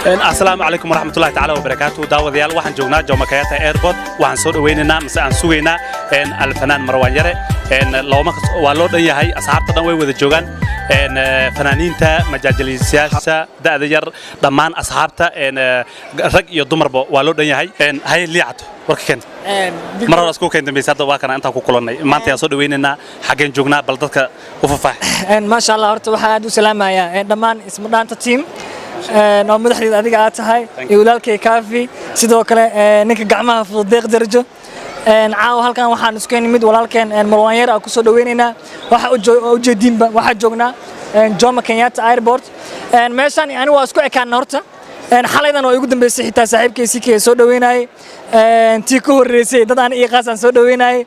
Asalaamu calaykum waraxmatullahi tacaala wabarakaatu. Daawadayaal, waxaan joognaa Jomo Kenyatta Airport. Waxaan soo dhawaynaynaa mise aan sugaynaa alfanaan Marwaan Yare. Looma waa loo dhan yahay, asxaabta dhan way wada joogaan, fanaaniinta, majaajiliisayaasha da'da yar, dhammaan asxaabta, rag iyo dumarba waa loo dhan yahay. Haye Liicato, warka keenta mar hore isku keen dambaysa. Hadda waa kana intaan ku kulannay maanta, ayaan soo dhawaynaynaa. Xaggeen joognaa? Bal dadka u faahfaahi. Maasha Allah, horta waxaan aad u salaamayaa dhammaan Ismadhaanta team oo madaxdeeda adiga aad tahay iyo walaalkay Kaafi, sidoo kale ninka gacmaha fudud Deeq Darajo. Caawa halkan waxaan isku nimid walaalkeen Marwaan Yar aan ku soo dhaweynaynaa. Waxa ujeediinba, waxaa joognaa Jomo Kenyatta Airport. Meeshaan ani waa isku ekaana horta. Xalaydan waa igu dambeysay, xitaa saaxiibkay sikay soo dhaweynayay, tii ka horreysay dad aan ii qaas aan soo dhaweynayay.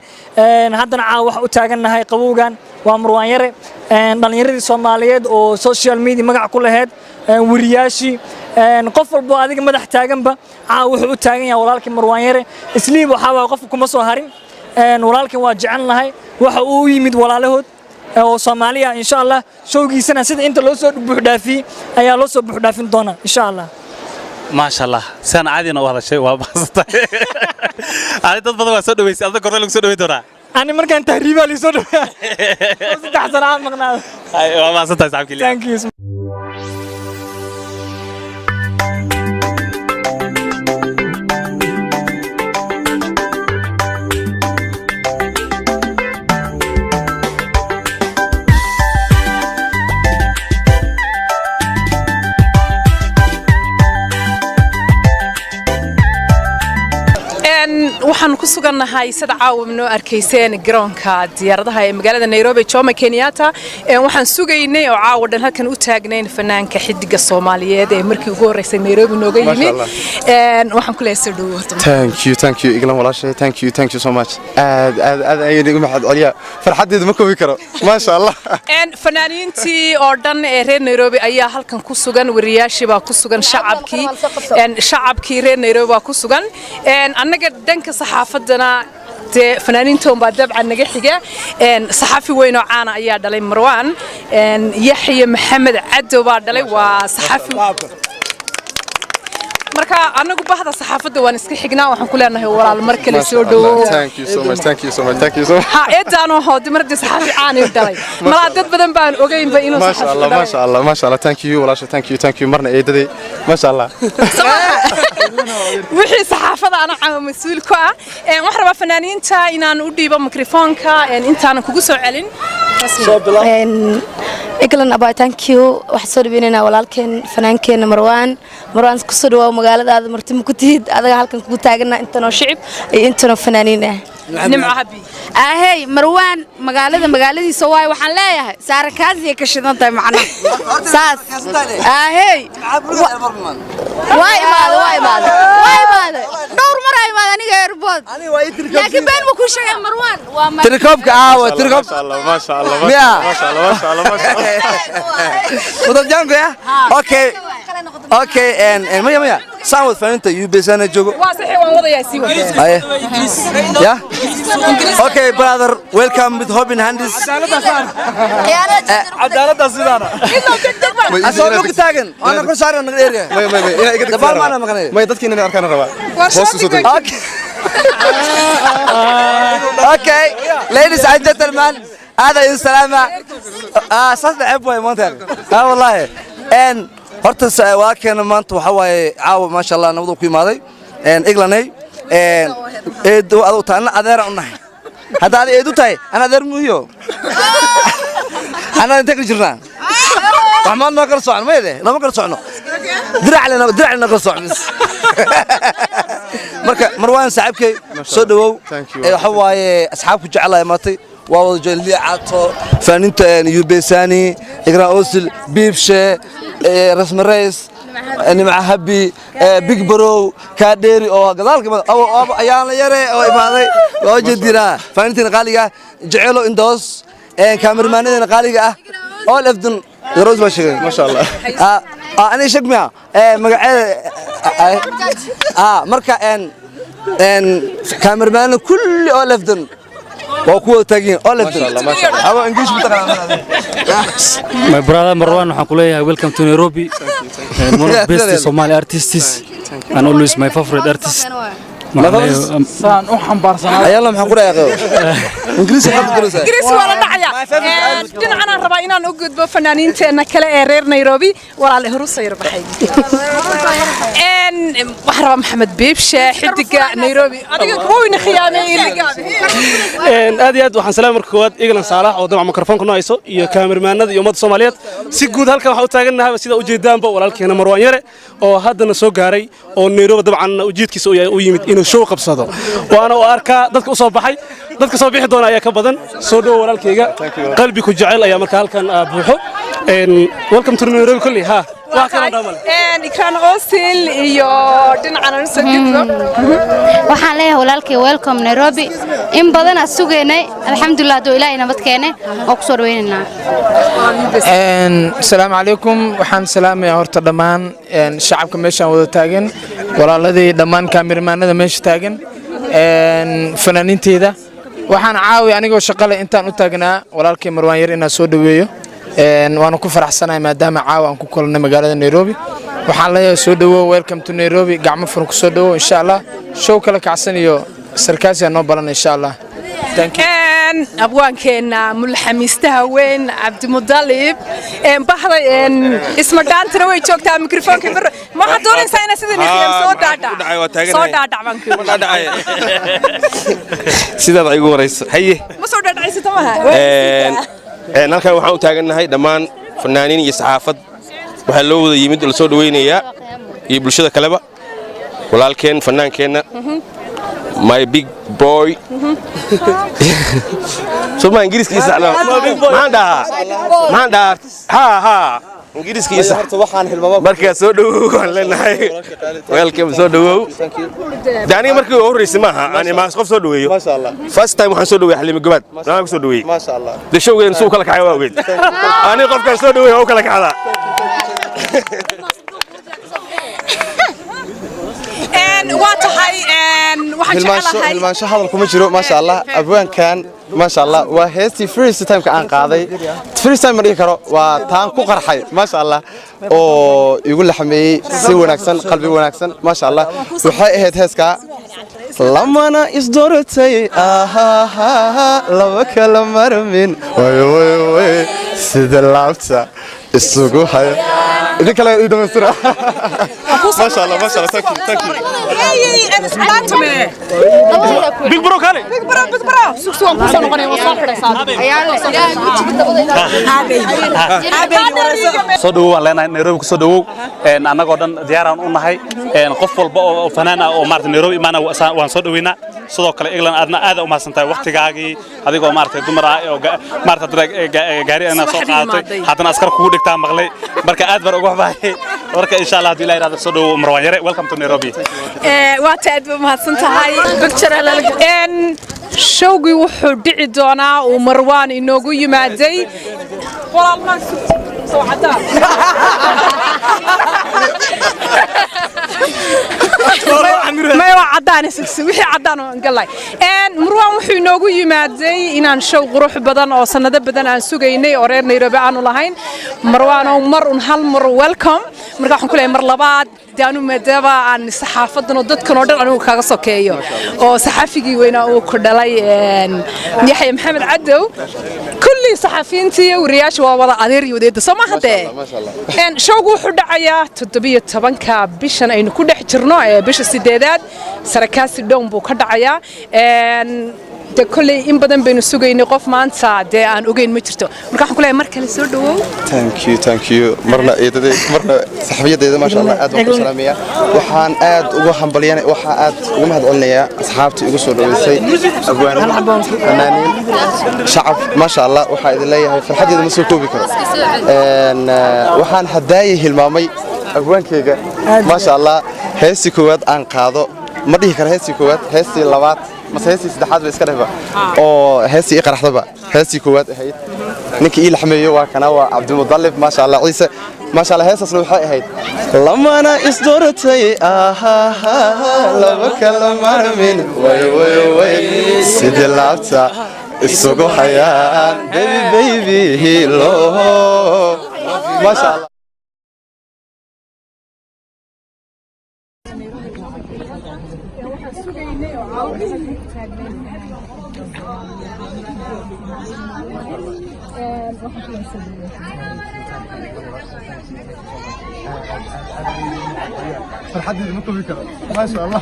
Haddana caawa waxa u taagannahay qabowgan waa Marwaan Yare. Dhallinyaradii Soomaaliyeed oo social media magac ku lahayd, wariyaashii, qof walbo adiga madax taaganba caawa wuxuu u taagan yahay walaalkii Marwaan Yare. Isliib waxaa waay, qofka kuma soo harin. Walaalkan waa jecel nahay, waxa uu u yimid walaalahood oo Soomaaliya. Insha Allah showgiisana sida inta loo soo buux dhaafiyey ayaa loo soo buux dhaafin doonaa, insha Allah. Maasha Allah, siaan caadina u hadashay, waa mahadsantay. Ani dad badan waa soo dhaweysay, adna korre lagu soo dhaweyn doonaa. Ani markaan tahriibaa lii soo dhaweeya, 3 sano aan maqnaado. Waa mahadsantahay, saxibkii. Thank you. Waxaan ku sugannahay, sida caawa noo arkayseen, garoonka diyaaradaha ee magaalada Nairobi, Jomo Kenyatta. Waxaan sugaynay oo caawa dhan halkan u taagnayn fanaanka xidiga Soomaaliyeed ee markii ugu horreysay Nairobi nooga yimid. Waxaan ku leeyahay soo dhawow. Thank you, thank you, Iglan walaashay. Thank you, thank you so much. Aad aad aad ayaan igu mahad celiyaa, farxaddeedu ma koobi karo, maasha Allah. Fanaaniintii oo dhan ee reer Nairobi ayaa halkan ku sugan, wariyaashii baa ku sugan, shacabkii reer Nairobi baa ku sugan. Annaga dhanka saxaafaddana dee fanaaniintoon baa dabcan naga xiga. Saxaafi weyn oo caana ayaa dhalay Marwaan, Yaxya Maxamed Cadow baa dhalay, waa saxaafi. Marka anagu bahda saxaafadda waan iska xignaa. Waxaan ku leenahay walaal, mar kale soo dhawow. Thank you so much, thank you so much, thank you so much. Ha eedaano hoodi mar haddii saxaafi caani dhalay, malaa dad badan baan ogeynba inuu maasha saxaafi Allah dhalay. Maasha Allah, maasha Allah, thank you walaasha, thank you, thank you. Marna eedaday, maasha Allah. Wixii saxaafada ana caawa mas-uul ku ah. Waxaan rabaa fanaaniinta inaan u dhiibo mikrofoonka intaanan kugu soo celin rasmi. Eglan abaa, thank you. Waxaan soo dhaweynaynaa walaalkeen, fanaankeenna Marwaan. Marwaan, kusoo dhawaaw magaaladaada, marti ma ku tihid. Adaga halkan kugu taagana, intanoo shicib iyo intanoo fanaaniin ah. Nimco Habi. Ahey, Marwaan magaalada magaaladiisa waayo. Waxaan leeyahay saarakaasiyay ka shidan tahay, macnaha saas. Ahey, waa imaada, waa imaada, waa imaada, dhowr mar aa imaada aniga airport, laakiin been ma kuu sheegay, Marwaan waa Tirikoobka aawa, tirikoob. Maasha Allah, maasha Allah. Miya? Maasha Allah, maasha Allah, maasha Allah. Mudabjaanku ya, okay, en maya, maya, saan wad faaninta yubesana joogo. Waa saxi, waan wadayaa, sii wada. Aye. Yeah? Okay, brother, welcome with Hobin Handis. Cadaaladda sidaana. Asoo dhulka taagan, ana kor saaran naga dheerya. May may may, inaa iga degto. Dabaal maana maqnay. May, dadkiina inay arkaan rabaa, hoos u soo deg. Okay. Okay, ladies and gentlemen, هذا السلامة. Saas ceeb waay maanta. Ah wallahi. En horta waa keena maanta, waxa waaye caawa maasha Allah nabad ku imaaday. En Eglanay en eedo adu taana adeer u nahay. Hadda aad eedu tahay, ana adeer muuyo. Ana inta ka jirnaa. Wax ma noo kala socon, ma lama kala socno. Dirac lena, dirac lena kala socon. Marka Marwaan saaxiibkay, soo dhawow. Thank you. Waxa waaye asxaabku jecelahay maatay, waa wada joogeen Liicato, faaninta Yubesani, Igraan Osil, Biibshe, Rasmi Rays, Nimca Habi, Big Barow, Kaadheeri oo gadaalka ayaan la yare oo imaaday, waa jeedinaa faanintiina qaaliga ah, Jeceelo Indoos, kaamirmaanadeena qaaliga ah, all of them. Garoos baa sheegay. Maasha Allah. Ani sheeg miya magaceeda? Marka en en kaamirmaana kulli, all of them. Waa ku wada taagan yihiin all of them. Ama English ma taqaanaa? My brother Marwan, waxaan ku leeyahay welcome to Nairobi and one of the best Somali artists and always my favorite artist. Saan u xambaarsanaa. Ayala, maxaan ku dhahay? Ingiriisi maxaad ku garanaysaa? Ingiriisi waa la dhacaya. Dhinacan aan rabaa inaan u gudbo fanaaniinteenna kale ee reer Nairobi. Walaale, horu sayr baxay. Waxaan rabaa Maxamed Biibshe, xidiga Nairobi. Adiga wayna khiyaameeyey. Aad iyo aad waxaan salaam marka koowaad Eglan Saalax oo dabcan mikrofoonka noo hayso iyo kaamirmaanada iyo ummadda Soomaaliyeed si guud. Halkan waxaan u taagannahay, sida ujeedaanba, walaalkeena Marwaan Yare oo haddana soo gaaray oo Nairobi dabcan ujeedkiisa uu yahay u yimid inuu show qabsado, waana u arkaa dadka u soo baxay, dadka soo bixi doona ayaa ka badan. Soo dhowo walaalkayga, qalbi ku jecel ayaa marka halkan buuxo. Welcome to Nairobi. Kulli ha wax kale dhamal. Ikraan Osil iyo dhinacan aan soo gudbo. Waxaan leeyahay walaalkay, welcome Nairobi. In badan aan sugaynay, alxamdulilah, hadduu Ilaahay nabad keenay oo ku soo dhawaynaynaa. Asalaamu calaykum. Waxaan salaamayaa horta dhammaan shacabka meeshaan wada taagan, walaaladii, dhammaan kaamirmaanada meesha taagan, fanaaniinteeda. Waxaan caawi anigoo shaqale intaan u taagnaa walaalkay Marwaan Yar inaan soo dhoweeyo, waana ku faraxsanahay maadaama caawa aan ku kulannay magaalada Nairobi. Waxaan leeyahay soo dhowow, welcome to Nairobi, gacmo furan ku soo dhowow. Insha Allah show kala kacsan iyo sarkaasi noo balan, insha Allah. Thank you. Abwaankeenna mulxamiistaha weyn Cabdimudalib, bahda ismadhaantana way joogtaa. Mikrofoonka mar ma waxaad doonaysaa inaad sida nikhiyam soo dhaadhac soo dhaadhac baan ku Sidaad igu warayso, haye. Ma soo dhaadhacaysata maha. Halkan waxaan u taagannahay dhammaan fanaaniin iyo saxaafad. Waxaa loo wada yimid oo la soo dhawaynayaa iyo bulshada kaleba walaalkeen, fanaankeenna, my big boy. Soma Ingiriiskiisa maxaan dhahaa? Maxaan dhahaa? Ha ha, Ingiriiskiisa. Markaa soo dhowow waan leenahay, welcome, soo dhowow. De aniga markii ugu horreysay maaha aan imaas qof soo dhoweeyo. First time waxaan soo dhoweeyey Xaliimo Gobaad, anaa ku soo dhoweeyey. De showgeen suu kala kacay waa ogeyd. Aniga qofkaan soo dhoweey waa u kala kacdaa. Waa tahay, waxaan jecelahay Hilmaansho hadal kuma jiro. Maasha Allah, abwaankan, maasha Allah, waa heestii first time-ka aan qaaday. First time ma dhihi karo, waa taan ku qarxay, maasha Allah, oo igu laxameeyey si wanaagsan, qalbi wanaagsan, maasha Allah. Waxay ahayd heeskaa lamana isdoortay, ahaha, laba kala marmin, way way way, sida laabta isugu hayo. Idin kale ii dhamaystira. Maasha Allah, maasha Allah, thank you, thank you. Big bro, kale. Big bro, big bro, sugsi, waan kusoo noqonaya, waan soo xidhaysaa. Soo dhawow waan leenahay, Nairobi ku soo dhawow. Annagoo dhan diyaaraan u nahay. Qof walba oo fanaan ah oo maarata Nairobi imaana waan soo dhaweynaa. Sidoo kale England, aadna aad u mahadsan tahay waqtigaagii, adigoo maarata dumar ah oo maarata gaari inaad soo qaadatay, haddana askar kugu dhigtaa maqlay. Marka aad baan uga waxbahay. Marka insha Allah haddii Ilaah yiraahdo, soo dhawow Marwaan Yare, welcome to Nairobi. Waa ta, aad ba mahadsan tahay. Showgii wuxuu dhici doonaa uu Marwaan inoogu yimaaday. Walaal, maan soo cadaan maya, waa caddaan sugsi, wixii caddaan oo galay. Marwaan wuxuu inoogu yimaaday inaan show qurux badan oo sannado badan aan sugaynay oo reer Nairobi aanu lahayn. Marwaanow, mar un hal mar welcome. Marka waxaan ku leeyahay mar labaad dee anu maadaama aan saxaafadan oo dadkan oo dhan anigu kaga sokeeyo oo saxafigii weynaa uu ku dhalay Yaxya Maxamed Cadow, kulli saxafiyiintii iyo wariyaasha waa wada adeer iyo wadeedda, soo maaha? Dee showgu wuxuu dhacayaa 17-ka bishan aynu ku dhex jirno ee bisha sideedaad, Sarakaasi Dhown buu ka dhacayaa. De kolley in badan baynu sugaynay, qof maanta dee aan ogeyn ma jirto. Marka waxaan ku leeyahay mar kale soo dhawow. Thank you, thank you. Marna eedaday, marna saxafiyadeeda, maasha Allah, aad baan ku salaamayaa. Waxaan aad ugu hambalyanay, waxaan aad ugu mahadcelinayaa asxaabtii igu soo dhaweysay, abwaano, fanaaniin, shacab, maasha Allah. Waxaa idin leeyahay farxaddeeda ma soo koobi karo. Waxaan haddaayay hilmaamay abwaankeyga, maasha Allah. Heestii koowaad aan qaado ma dhihi karo, heestii koowaad, heestii labaad mase heestii saddexaad ba iska dhehba, oo heestii ii qaraxdaba heestii koowaad ahayd. Ninka ii laxmeeyo waa kana, waa Cabdimudalib, maasha Allah, Ciise, maasha Allah. Heestaasna waxay ahayd lamana isdoortay, ahaha, laba kala marmin, way way way, sidii laabta Isugu hayaan baby baby hello, maasha Allah. Farxaddeeda ma koobi karo, maasha Allah.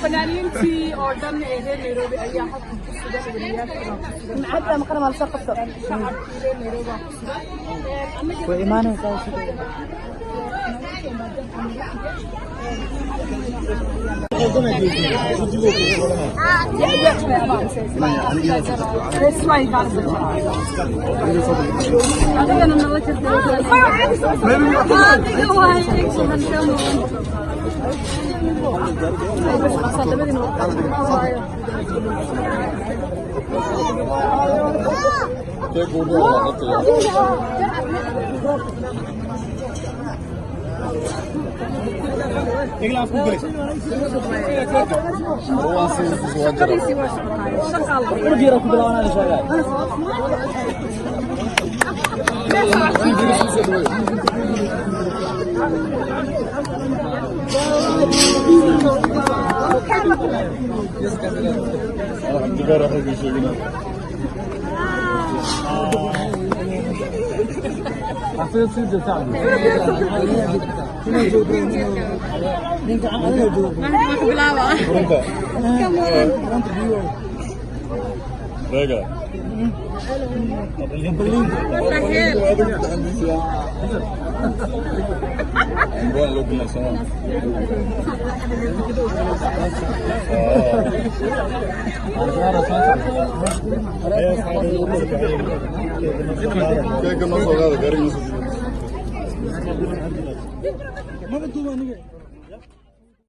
Fanaaniintii oo dhan ee reer Nairobi ayaa halkan ku sugan, wariyaashii baa ku sugan, shacabkii reer Nairobi baa ku sugan. Way imaanaysaa.